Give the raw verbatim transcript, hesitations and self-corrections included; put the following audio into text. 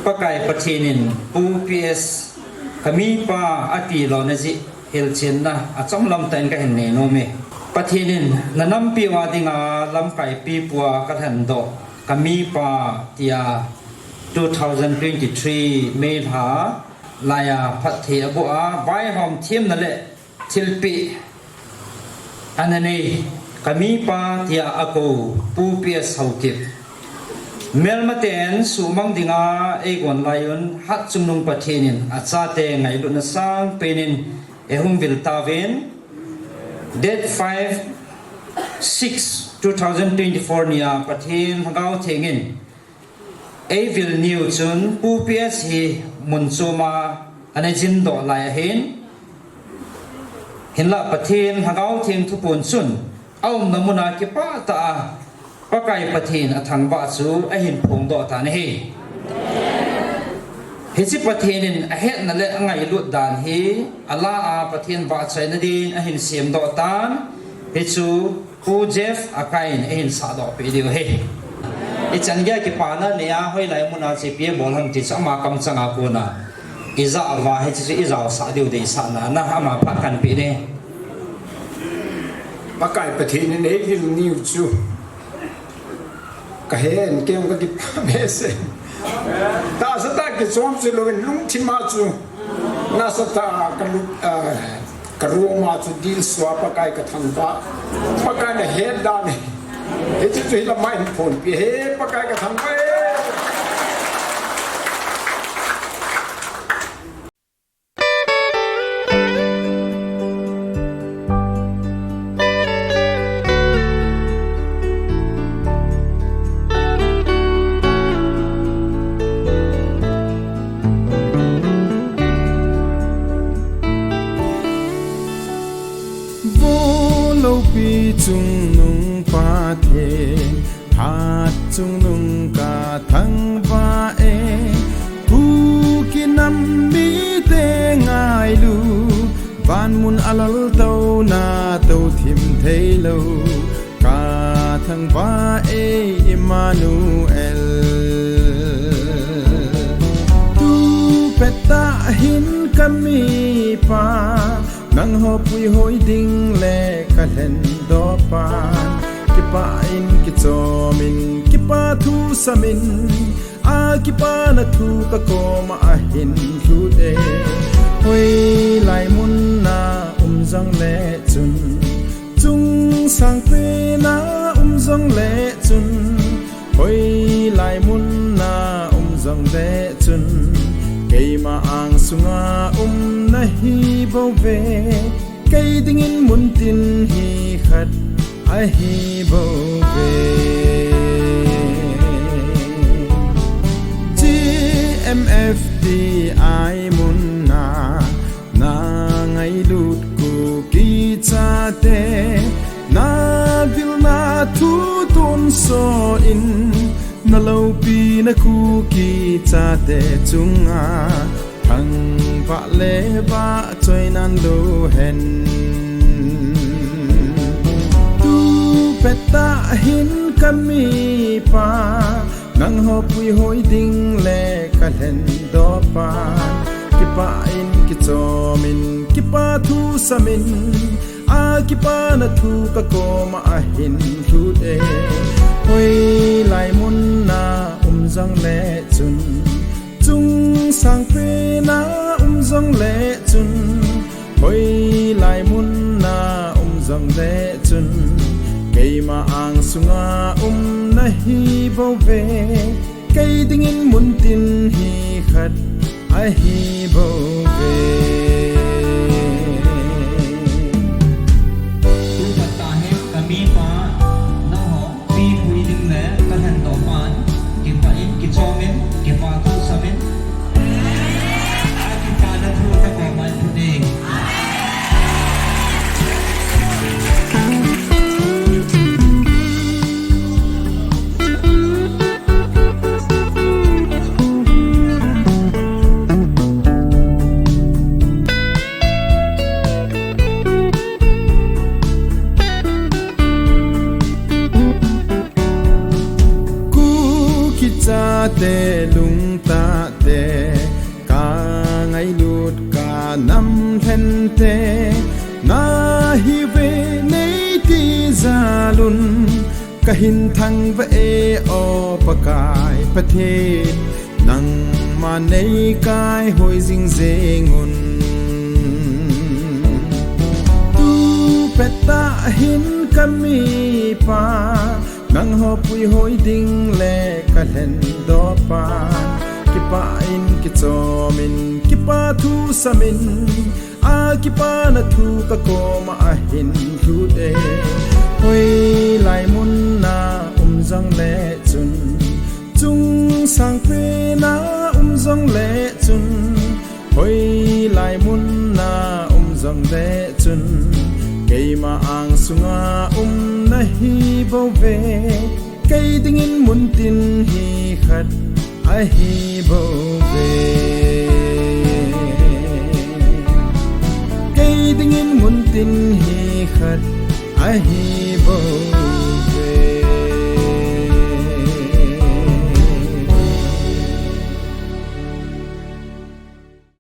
Pakai Pathen in Pu P S kamipa ati lona jeh hilchenna achom lamtah in kahin nei nom e. Pathen in nanampi uva dinga lamkai pipu a kalhendoh kamipa tia two thousand twenty-three May lha laiya phatthei aboh a, vaihom themna le thilpeh ana nei, kamipa tia akou Pu P S Haokip. Melmaten suhmang dinga eigon laiyun Hatchungnung Pathen in achate ngailutna sangpen in eihung vil tauvin, date five six two thousand twenty-four nia Pathen Lhagao Theng in eivil niu chun Pu P S hi mun choma ana jin doh lai ahin. Hinlah Pathen Lhagao Theng thupon chun aumna muna kipah tah a Pakai Pathen athangvah chu ahin phongdoh tan ahi. Hiche Pathen in ahetna le angailut dan hi ala a Pathen vahchoina din ahin semdoh tan. Hichu Pu Jeff Akai in ahin sahdoh peh diu ahi. Ichan geiya kipana neiya hoilai muna chepi abol ham ti chu ama kamchanga kona ijah uva hiche chu ijaosah diu deisahna na ama phat kahin peh e. Pakai Pathen in eivil niu chu kahen kei jong kakipah behseh. Tahsa tah kichom chu louvin lungthim a chu nasatah a kalu, ah, karuah ma chu dilsua Pakai kathangvah. Pakai nahet dan e. Hiche chu hilama hin phonpeh e, Pakai kathangvah e. Vo loupi chungnung Pathen, Hatchungnung kathangvah e. Kuki nam mite ngailu, vanmun a laltouna touthim theilou, kathangvah e Immanuel. Tupet tah hin kamipa, nangho puihoi ding le kalhendoh pan, kipah in kichom in, kipa thu sam in, akipana thu kakoma ahin lhut e. Hoilai muna um jongle chun, chungsangpen a um jongle chun, hoilai muna um jongle chun, keima angsunga um nahi bouve. Kei dingin muntin hi khat ahi bouve. G M F D I muna nangailut Kuki chate, navilna thu tonsot in, naloupina Kuki chate chunga thangvah le vahchoinan louhen. Tupet tah hin kamipa, nangho puihoi ding le kalhendoh pan, kipah in kichom in, kipa thu sam in, akipana thu kakoma ahin lhut e. Hoilai muna um jongle chun, chungsangpen a um jongle chun, hoilai muna um jongle chun, keima angsunga um nahi bouve. Kei dingin muntin hi khat ahi bouve. Tupet tah hin kamipa, nangho puihoi ding le kalhendoh pan, kipah in kichom in, kipa thu sam in, akipana thu kakoma ahin lhut e. Kuki chate lungtah te nahiuve, neiti jalun kahin thangvah e, O Pakai Pathen, nangman neikaihoi jing jengun. Tupettah hin kamipa nangho puihoi dingle kalhendohpa, kipah in kichomin, kipathu samin, akipana thu kakoma ahin lhute. Hoilai muna um jongle chun, chungsangpena um jongle chun, hoilai muna um jongle chun, keima angsunga um nahibouve. Kei dingin muntin hi khat ahibouve. Kei dingin muntin hi khat ahibouve.